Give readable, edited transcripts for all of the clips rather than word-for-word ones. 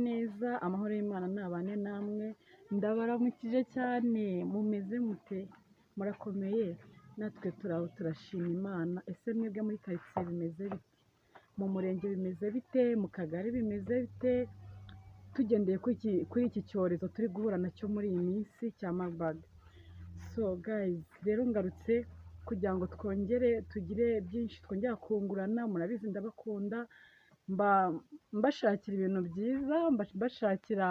Neza, amahoro y'Imana nabane namwe, ndabaramukije cyane, mumeze mute? Murakomeye? Natwe turaho turashima Imana. Ese mwebwe muri karitsiye bimeze bite? Mu murenge bimeze bite? Mu kagari bimeze bite? Tugendeye kuri iki cyorezo turi guhura nacyo muri iyi minsi cya Marburg. So guys, rero ngarutse kugira ngo twongere tugire byinshi twongera kungurana. Murabizi ndabakunda, mba mbashakira ibintu byiza, mbashakira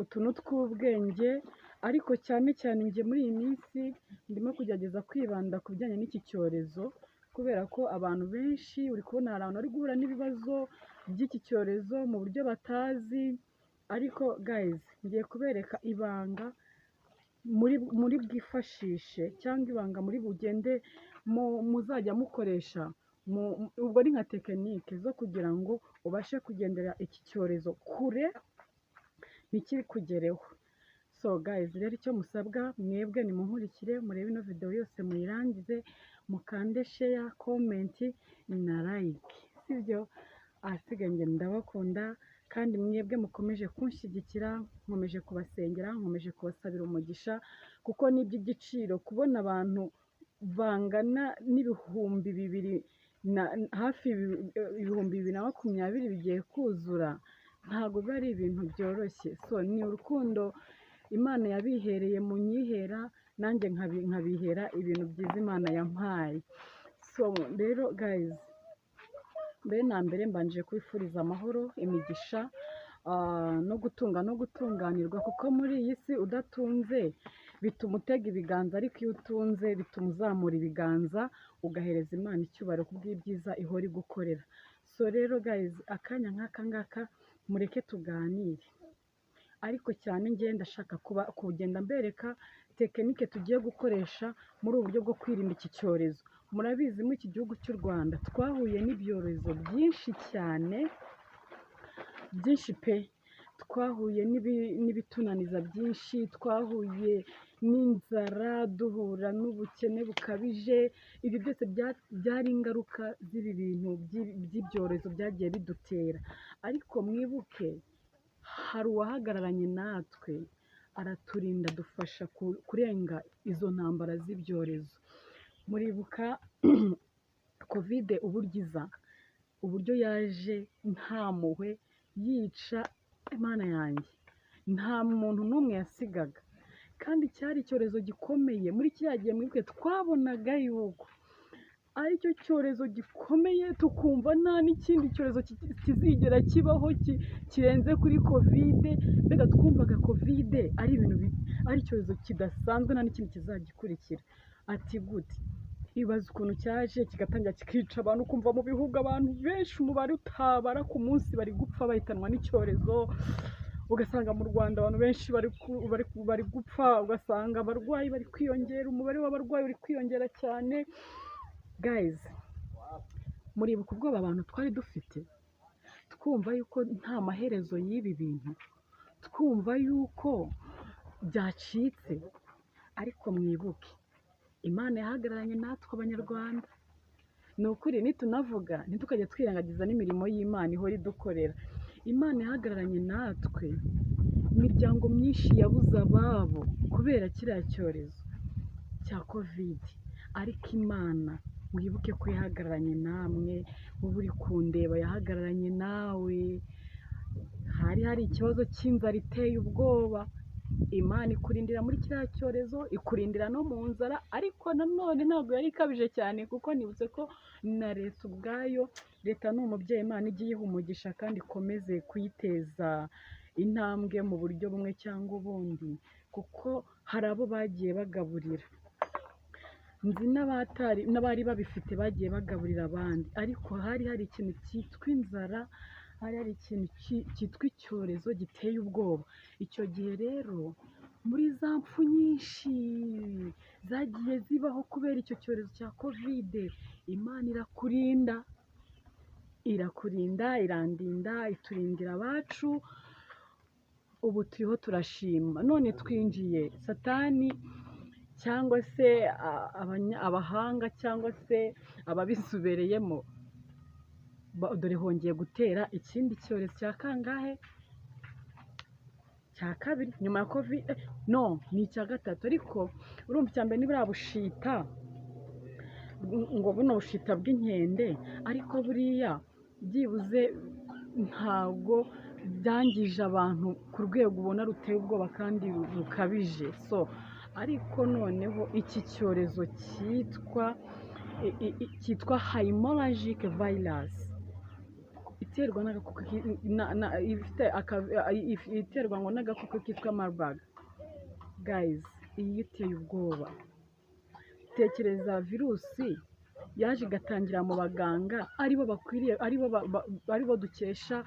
utuntu tw'ubwenge, ariko cyane cyane njye muri iyi minsi ndimo kugerageza kwibanda ku bijyanye n'iki cyorezo, kubera ko abantu benshi uri kubona hari abantu bari guhura n'ibibazo by'iki cyorezo mu buryo batazi. Ariko guys, ngiye kubereka ibanga muri bwifashishe cyangwa ibanga muri bugende muzajya mukoresha, ubwo ni nka tekinike zo kugira ngo ubashe kugendera iki cyorezo kure ntikikugereho. So guys, rero icyo musabwa mwebwe ni munkurikire, murebe ino video yose muyirangize, mukande share, comment na like, sibyo? Ahasigaye njye ndabakunda, kandi mwebwe mukomeje kunshyigikira, nkomeje kubasengera, nkomeje kubasabira umugisha, kuko ni iby'igiciro kubona abantu bangana n'2000 na hafi 2020 bigiye kuzura, ntabwo biba ari ibintu byoroshye. So ni urukundo Imana yabihereye mu nyihera, nanjye nkabihera ibintu byiza Imana yampaye. So rero guys, mbere na mbere mbanje kubifuriza amahoro, imigisha, no gutunga no gutunganirwa, kuko muri iyi si udatunze bituma utega ibiganza, ariko iyo utunze bituma uzamura ibiganza ugahereza Imana icyubahiro kubw'ibyiza ihora igukorera. So rero guys, akanya nk'aka ngaka mureke tuganire, ariko cyane njye ndashaka kuba kugenda mbereka tekinike tugiye gukoresha muri ubu buryo bwo kwirinda iki cyorezo. Murabizi muri iki gihugu cy'u Rwanda twahuye n'ibyorezo byinshi cyane, byinshi pe! Twahuye n'ibitunaniza byinshi, twahuye n'inzara, duhura n'ubukene bukabije. Ibi byose byari ingaruka z'ibi bintu by'ibyorezo byagiye bidutera. Ariko mwibuke hari uwahagararanye natwe araturinda, adufasha kurenga izo ntambara z'ibyorezo. Muribuka Covid uburyo iza, uburyo yaje nta mpuhwe, yica, Imana yanjye, nta muntu n'umwe yasigaga, kandi cyari icyorezo gikomeye. Muri kiriya gihe mwibuke twabonaga yuko aricyo cyorezo gikomeye, tukumva nta n'ikindi cyorezo kizigera kibaho kirenze kuri Covid. Mbega twumvaga Covid ari ibintu ari icyorezo kidasanzwe, nta n'ikindi kizagikurikira. Ati gute? Ibaze ukuntu cyaje kigatangira kikica abantu, ukumva mu bihugu abantu benshi umubare utabara ku munsi bari gupfa bahitanwa n'icyorezo, ugasanga mu Rwanda abantu benshi bari gupfa, ugasanga abarwayi bari kwiyongera, umubare w'abarwayi uri kwiyongera cyane. Guys, muribuka ubwoba abantu twari dufite, twumva yuko nta maherezo y'ibi bintu, twumva yuko byacitse. Ariko mwibuke Imana yahagararanye natwe Abanyarwanda. Ni ukuri nitunavuga ntitukajya twirengagiza n'imirimo y'Imana ihora idukorera. Imana yahagararanye natwe, imiryango myinshi yabuze ababo kubera kiriya cyorezo cya Covid, ariko Imana mwibuke ko yahagararanye namwe. Wowe uri kundeba yahagararanye nawe. Hari hari ikibazo cy'inzara iteye ubwoba, Imana ikurindira muri kiriya cyorezo, ikurindira no mu nzara, ariko nanone ntabwo yari ikabije cyane, kuko nibutse ko na leta ubwayo, leta ni umubyeyi, Imana ijye iyiha umugisha kandi ikomeze kuyiteza intambwe mu buryo bumwe cyangwa ubundi, kuko hari abo bagiye bagaburira. Nzi n'abari babifite bagiye bagaburira abandi, ariko hari hari ikintu cyitwa inzara, hari hari ikintu cyitwa icyorezo giteye ubwoba. Icyo gihe rero muri za mpfu nyinshi zagiye zibaho kubera icyo cyorezo cya Covid, Imana irakurinda, irakurinda, irandinda, iturindira abacu. Ubu turiho turashima. None twinjiye Satani cyangwa se abahanga cyangwa se ababisubereyemo, dore hongeye gutera ikindi cyorezo cya kangahe? Cya kabiri nyuma ya COVID, no ni icya gatatu. Ariko urumva icya mbere ni buriya bushita, ngo buno bushita bw'inkende, ariko buriya byibuze ntabwo byangije abantu ku rwego ubona ruteye ubwoba kandi rukabije. So ariko noneho iki cyorezo cyitwa hemorrhagic virus iterwa n'agakoko ifite iterwa ngo n'agakoko kitwa Marburg, guys, iyi iteye ubwoba. Tekereza virusi yaje igatangira mu baganga, aribo bakwiriye, aribo dukesha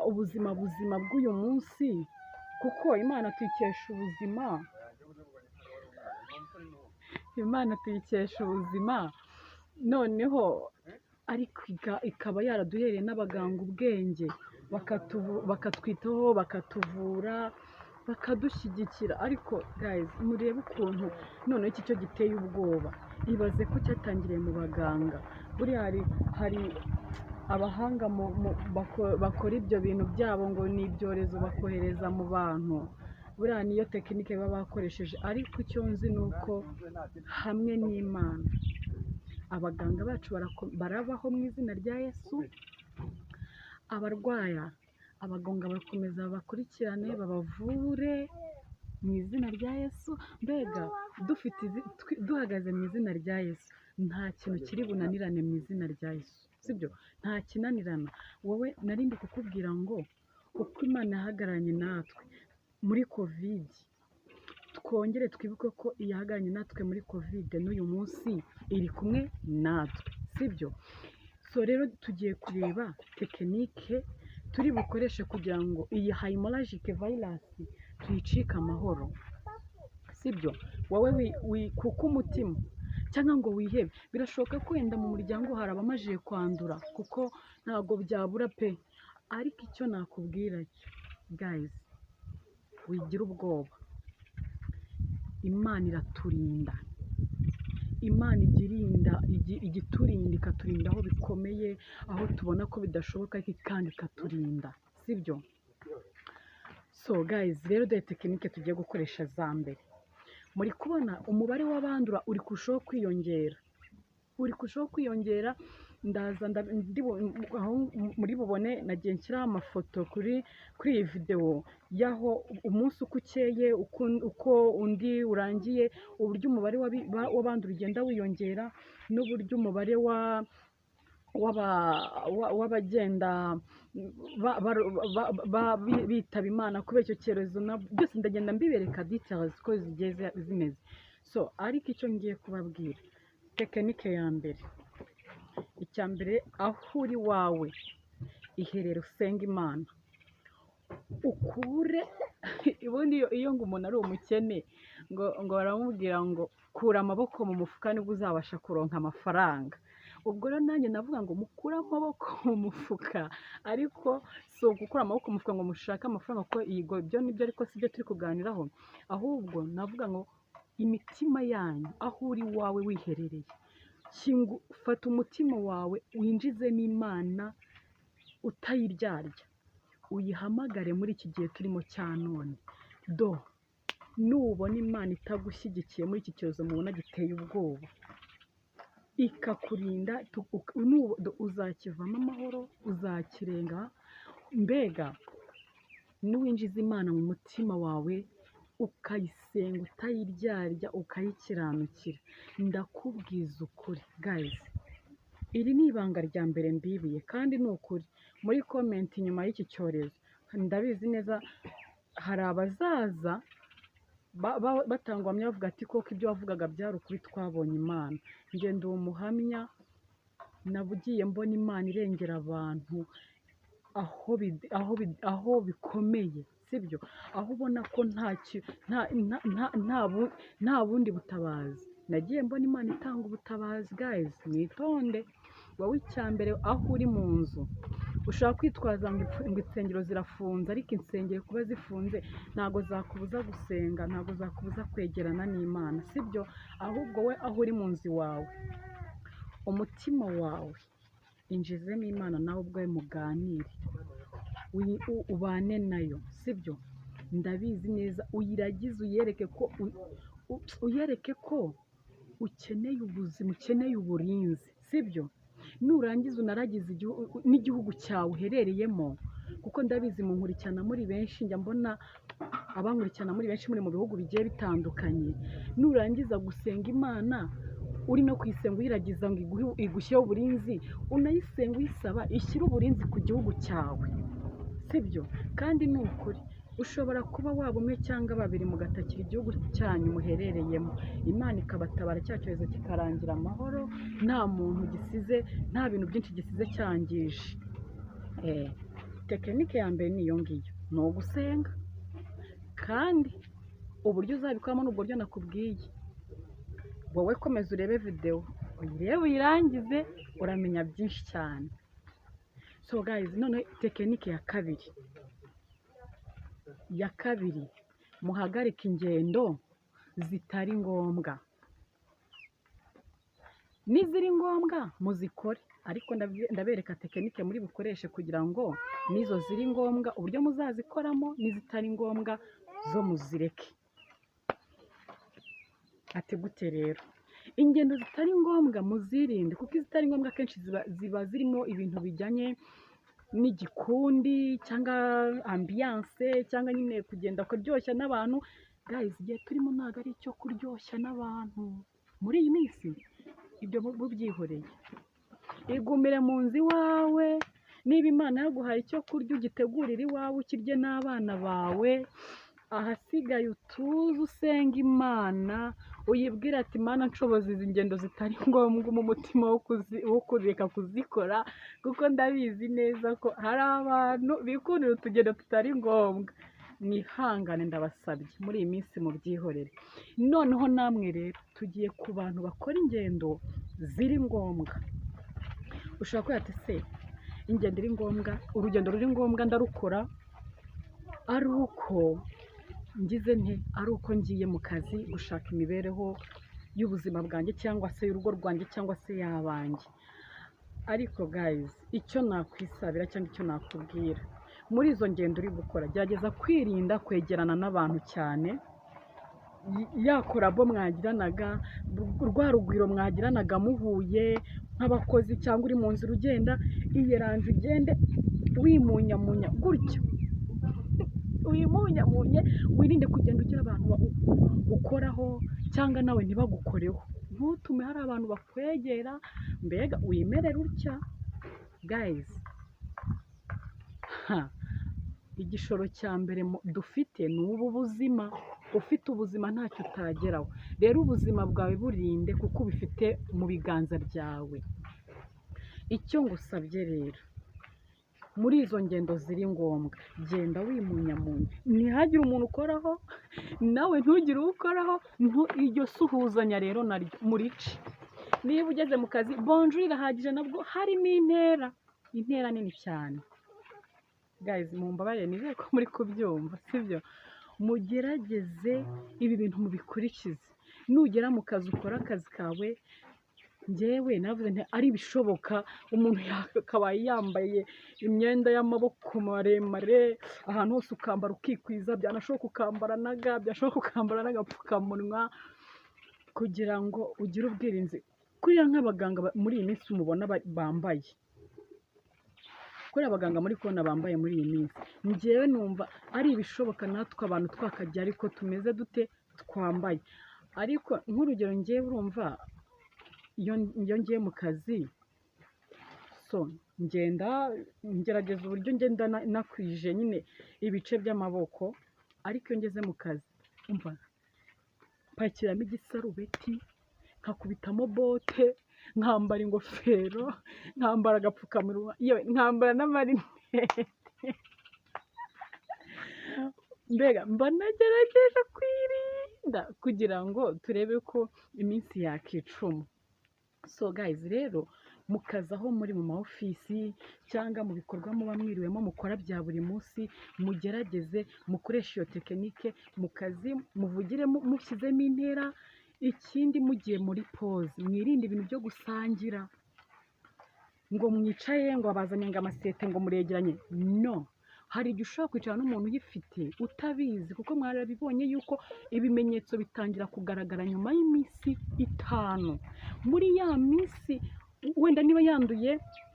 ubuzima buzima bw'uyu munsi, kuko Imana tuyikesha ubuzima, Imana tuyikesha ubuzima. Noneho ariko ikaba yaraduhereye n'abaganga ubwenge, bakatwitaho, bakatuvura, bakadushyigikira. Ariko guys, murebe ukuntu noneho iki cyo giteye ubwoba. Ibaze ko cyatangiriye mu baganga. Buriya hari abahanga bakora ibyo bintu byabo ngo ni ibyorezo bakohereza mu bantu, buriya niyo technique baba bakoresheje. Ariko icyo nzi ni uko hamwe n'Imana abaganga bacu barabaho mu izina rya Yesu. Abarwaya abaganga barakomeza bakurikirane, babavure mu izina rya Yesu. Mbega duhagaze mu izina rya Yesu, nta kintu kiri bunanirane mu izina rya Yesu, sibyo? Nta kinanirana. Wowe narindi kukubwira ngo uko Imana yahagararanye natwe muri COVID, twongere twibuke ko iyahagararanye natwe muri COVID n'uyu munsi iri kumwe natwe, sibyo? So rero tugiye kureba technique turi bukoreshe kugira ngo iyi hemorrhagic virus tuyicike amahoro, sibyo? Wowe kuko umutima cyangwa ngo wihebe, birashoboka ko wenda mu muryango hari abamajije kwandura, kuko ntabwo byabura pe. Ariko icyo nakubwira cyo guys, wigira ubwoba, Imana iraturinda. Imana ijya irinda, ijya iturinda, ikaturinda aho bikomeye, aho tubona ko bidashoboka, ariko kandi ikaturinda, sibyo? So guys, rero dore technique tugiye gukoresha za mbere. Muri kubona umubare w'abandura uri kurushaho kwiyongera, uri kurushaho kwiyongera. Ndaza aho muri bubone nagiye nshyiraho amafoto kuri iyi videwo y'aho umunsi uko ukeye, uko undi urangiye, uburyo umubare w'abandura ugenda wiyongera, n'uburyo umubare w'abagenda bitaba Imana kubera icyo cyorezo, byose ndagenda mbibereka details uko zigiye zimeze. So ariko icyo ngiye kubabwira, technique ya mbere, icya mbere, aho uri wawe iherere usenga Imana, ukure ubundi iyo ngo umuntu ari umukene ngo baramubwira ngo kura amaboko mu mufuka nibwo uzabasha kuronka amafaranga. Ubwo rero nanjye navuga ngo mukure amaboko mu mufuka, ariko si ugukura amaboko mu mufuka ngo mushake amafaranga, kuko yego ibyo nibyo, ariko si byo turi kuganiraho. Ahubwo navuga ngo imitima yanyu, aho uri wawe wiherereye, fata umutima wawe winjizemo Imana utayiryarya, uyihamagare muri iki gihe turimo cya none. Do nubona Imana itagushyigikiye muri iki cyorezo mubona giteye ubwoba, ikakurinda, uzakivamo amahoro, uzakirenga. Mbega niwinjiza Imana mu mutima wawe, ukayisenga utayiryarya, ukayikiranukira, ndakubwiza ukuri guys, iri ni ibanga rya mbere mbibiye, kandi ni ukuri. Muri comment nyuma y'iki cyorezo, ndabizi neza hari abazaza batanga ubuhamya bavuga ati koko ibyo wavugaga byari ukuri, twabonye Imana. Njye ndi umuhamya, nabugiye mbona Imana irengera abantu aho bikomeye, sibyo? Aho ubona ko nta bundi butabazi, nagiye mbona Imana itanga ubutabazi. Guys, mwitonde. Wowe icya mbere, aho uri mu nzu, ushobora kwitwaza ngo insengero zirafunze, ariko insengero kuba zifunze ntabwo zakubuza gusenga, ntabwo zakubuza kwegerana n'Imana, sibyo? Ahubwo we aho uri mu nzu iwawe, umutima wawe injizemo Imana, nawe ubwawe muganire, ubane nayo, sibyo? Ndabizi neza, uyiragize, uyereke ko ukeneye ubuzima, ukeneye uburinzi, sibyo? Nurangiza unaragize n'igihugu cyawe uherereyemo, kuko ndabizi munkurikirana muri benshi, njya mbona abankurikirana muri benshi muri mu bihugu bigiye bitandukanye. Nurangiza gusenga Imana, uri no kuyisenga uyiragiza ngo igushyireho uburinzi, unayisenga uyisaba ishyire uburinzi ku gihugu cyawe, sibyo? Kandi ni ukuri ushobora kuba waba umwe cyangwa babiri mugatakira igihugu cyanyu muherereyemo, Imana ikabatabara, cya cyorezo kikarangira amahoro, nta muntu gisize, nta bintu byinshi gisize cyangije. Technique ya mbere ni iyo ngiyo, ni ugusenga, kandi uburyo uzabikoramo ni ubwo buryo nakubwiye. Wowe komeza urebe videwo, uyirebe uyirangize, uramenya byinshi cyane. So guys, noneho technique ya kabiri, muhagarike ingendo zitari ngombwa. N'iziri ngombwa muzikore, ariko ndabereka technique muri bukoreshe kugira ngo n'izo ziri ngombwa uburyo muzazikoramo, n'izitari ngombwa zo muzireke. Ati gute rero? Ingendo zitari ngombwa muzirinde, kuko izitari ngombwa akenshi ziba zirimo ibintu bijyanye n'igikundi cyangwa ambiance, cyangwa nyine kugenda kuryoshya n'abantu. Guys, igihe turimo ntabwo ari icyo kuryoshya n'abantu muri iyi minsi, ibyo mubyihoreye. Igumire mu nzu iwawe, niba Imana yaguhaye icyo kurya ugitegurire iwawe, ukirye n'abana bawe, ahasigaye utuze usenga Imana, uyibwire ati: "Mana, nshoboza izi ngendo zitari ngombwa mu mutima wo kureka kuzikora," kuko ndabizi neza ko hari abantu bikundira utugendo tutari ngombwa. Mwihangane, ndabasabye, muri iyi minsi mubyihorere. Noneho namwe rero tugiye ku bantu bakora ingendo ziri ngombwa. Ushobora kuba ati: "Se ingendo iri ngombwa, urugendo ruri ngombwa ndarukora ari uko ngize nte? Ari uko ngiye mu kazi gushaka imibereho y'ubuzima bwanjye, cyangwa se y'urugo rwanjye, cyangwa se y'abanjye." Ariko guys, icyo nakwisabira cyangwa icyo nakubwira, muri izo ngendo uri gukora, gerageza kwirinda kwegerana n'abantu cyane. Ya collabo mwagiranaga, rwa rugwiro mwagiranaga muhuye nk'abakozi, cyangwa uri mu nzira ugenda, iyeranje ugende wimunyamunya gutyo, wimunyamunye, wirinde kugenda ugira abantu ukoraho cyangwa nawe ntibagukoreho. Ntutume hari abantu bakwegera, mbega wimerere utya. Guys, ha, igishoro cya mbere dufite ni ubu buzima. Ufite ubuzima ntacyo utageraho. Rero ubuzima bwawe burinde, kuko ubifite mu biganza byawe. Icyo ngusabye rero, muri izo ngendo ziri ngombwa, genda wimunyamunya, ntihagire umuntu ukoraho, nawe ntugire uwo ukoraho. Iryo suhuzanya rero naryo murice. Niba ugeze mu kazi, bonjour irahagije, nabwo harimo intera, intera nini cyane. Guys, mumbabarire, nizere ko muri kubyumva, sibyo? Mugerageze ibi bintu mubikurikize. Nugera mu kazi ukora akazi kawe. Njyewe navuze nti ari ibishoboka umuntu yakabaye yambaye imyenda y'amaboko maremare, ahantu hose ukambara ukikwiza, byanashoboka ukambara na ga, byashoboka ukambara n'agapfukamunwa, kugira ngo ugire ubwirinzi. Kuriya nk'abaganga muri iyi minsi mubona bambaye, kuriya abaganga muri kubona bambaye muri iyi minsi, njyewe numva ari ibishoboka natwe abantu twakajya, ariko tumeze dute twambaye. Ariko nk'urugero, njyewe urumva iyo ngiye mu kazi, so ngenda ngerageza uburyo ngenda nakwije nyine ibice by'amaboko, ariko iyo ngeze mu kazi, umva, mpakiramo igisarubeti, nkakubitamo bote, nkambara ingofero, nkambara agapfukamunwa, yewe nkambara n'amarinete. Mbega mba nagerageje kwirinda kugira ngo turebe ko iminsi yakicuma. So guys, rero mu kazi aho muri mu ma office cyangwa mu bikorwa muba mwiriwemo mukora bya buri munsi, mugerageze mukoreshe iyo technique mu kazi, muvugire mushyizemo intera. Ikindi, mugiye muri pause, mwirinde ibintu byo gusangira, ngo mwicaye, ngo babazanye, ngo amasete, ngo muregeranye. No, Hari igihe ushobora kwicara n'umuntu uyifite utabizi, kuko mwarabibonye yuko ibimenyetso bitangira kugaragara nyuma y'iminsi 5. Muri ya minsi wenda niba yanduye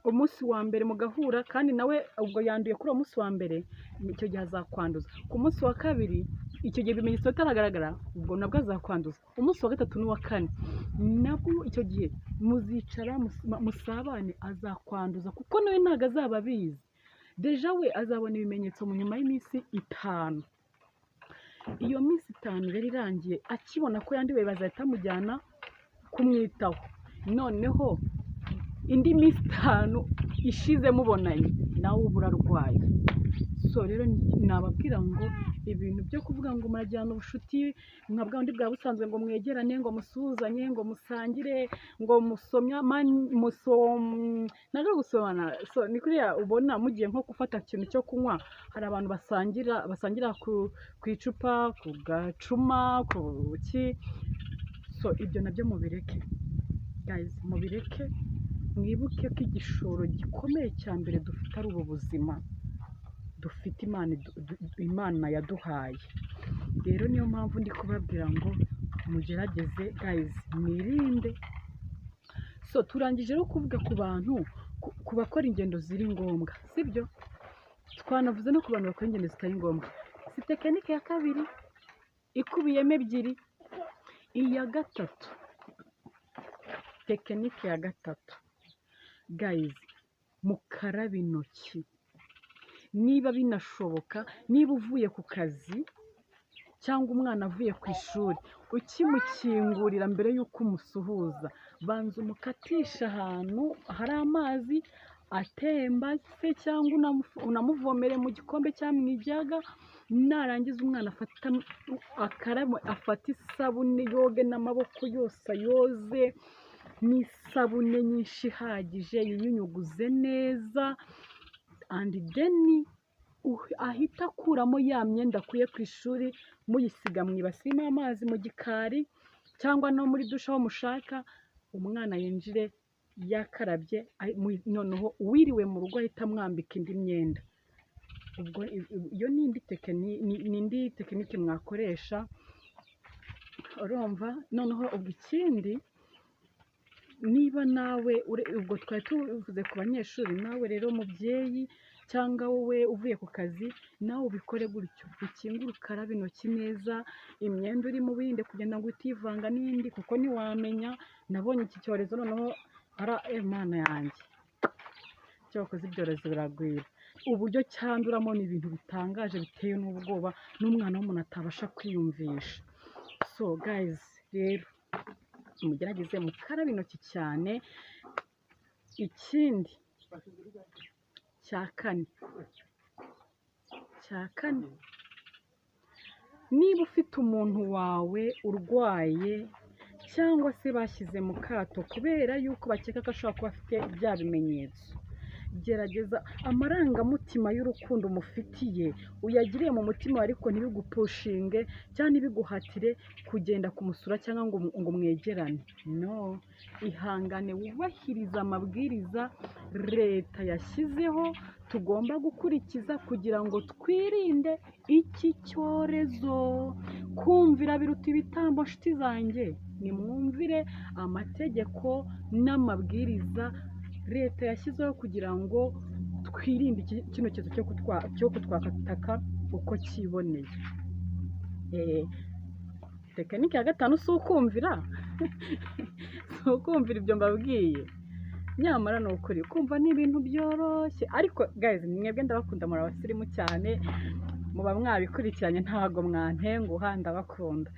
umunsi wa mbere mugahura, kandi nawe ubwo yanduye kuri uwo munsi wa mbere, icyo gihe azakwanduza. Ku munsi wa kabiri, icyo gihe ibimenyetso bitaragaragara, ubwo nabwo azakwanduza. Umunsi wa gatatu n'uwa kane nabwo icyo gihe muzicara musabane, azakwanduza, kuko nawe ntabwo azaba abizi. Déjà we azabona ibimenyetso mu nyuma y'iminsi 5. Iyo minsi 5 rero irangiye, akibona ko yanduye, bazahita bamujyana kumwitaho. Noneho indi minsi 5 ishize mubonanye, nawe uba urarwaye. So rero nababwira ngo ibintu byo kuvuga ngo murajyana ubushuti nka bwa bundi bwa busanzwe, ngo mwegerane, ngo musuhuzanye, ngo musangire, ngo musomya musom ntabwo gusomana. So ni kuriya ubona mugiye nko gufata ikintu cyo kunywa, hari abantu basangira ku icupa, ku gacuma, ku ki. So ibyo nabyo mubireke guys, mubireke. Mwibuke ko igishoro gikomeye cya mbere dufite ari ubu buzima dufite, Imana yaduhaye. Rero niyo mpamvu ndi kubabwira ngo mugerageze guys, mwirinde. So turangije rero kuvuga ku bantu, ku bakora ingendo ziri ngombwa, sibyo? Twanavuze no ku bantu bakora ingendo zitari ngombwa. Si technique ya kabiri ikubiyemo ebyiri. Iya gatatu, technique ya gatatu guys, mukarabe intoki niba binashoboka. Niba uvuye ku kazi cyangwa umwana avuye ku ishuri, ukimukingurira, mbere y'uko umusuhuza, banza umukatisha ahantu hari amazi atemba se, cyangwa unamuvomere mu gikombe cyangwa mu ijyaga. Narangiza umwana afata akarabe, afate isabune yoge n'amaboko yose, ayoze n'isabune nyinshi ihagije, yiyunyuguze neza, and then ahita akuramo ya myenda akuye ku ishuri, muyisiga mu ibasi irimo amazi mu gikari cyangwa no muri douche aho mushaka. Umwana yinjire yakarabye. Noneho uwiriwe mu rugo ahita amwambika indi myenda. Ubwo iyo ni indi ni indi technique mwakoresha, urumva? Noneho ubwo ikindi, niba nawe ubwo twari tuvuze ku banyeshuri, nawe rero mubyeyi cyangwa wowe uvuye ku kazi, nawe ubikore gutyo: ukingure, ukarabe intoki neza, imyenda urimo wirinde kugenda ngo utivanga n'indi, kuko ntiwamenya. Nabonye iki cyorezo noneho ara Mana yanjye, cyakoze ibyorezo biragwira. Uburyo cyanduramo ni ibintu bitangaje, biteye n'ubwoba, n'umwana w'umuntu atabasha kwiyumvisha. So guys rero mugerageze mukarabe intoki cyane. Ikindi cya kane, niba ufite umuntu wawe urwaye cyangwa se bashyize mu kato kubera yuko bakeka ko ashobora kuba afite bya bimenyetso, gerageza amarangamutima y'urukundo umufitiye uyagiriye mu mutima, ariko ntibigupushinge cyangwa ntibiguhatire kugenda kumusura cyangwa ngo mwegerane. No, ihangane, wubahirize amabwiriza leta yashyizeho tugomba gukurikiza kugira ngo twirinde iki cyorezo. Kumvira biruta ibitambo, nshuti zanjye. Nimwumvire amategeko n'amabwiriza leta yashyizeho kugira ngo twirinde kino cyorezo cyo kutwataka uko cyiboneye. Technique ya gatanu si ukumvira, si ukumvira ibyo mbabwiye? Nyamara ni ukuri, kumva ni ibintu byoroshye. Ariko guys, mwebwe ndabakunda, muri abasirimu cyane, muba mwabikurikiranye, ntabwo mwantenguha, ndabakunda.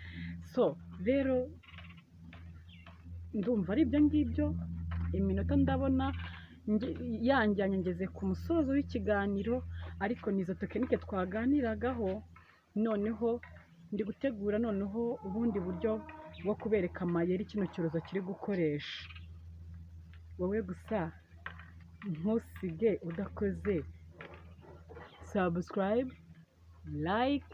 So rero ndumva ari ibyo ngibyo. Iminota ndabona yanjyanye, ngeze ku musozo w'ikiganiro, ariko ni izo technique twaganiragaho. Noneho ndi gutegura noneho ubundi buryo bwo kubereka amayeri kino cyorezo kiri gukoresha. Wowe gusa ntusige udakoze subscribe, like,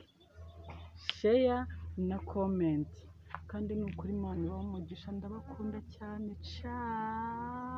share na comment. Kandi ni ukuri, Imana ibahe umugisha, ndabakunda cyane. Ciao.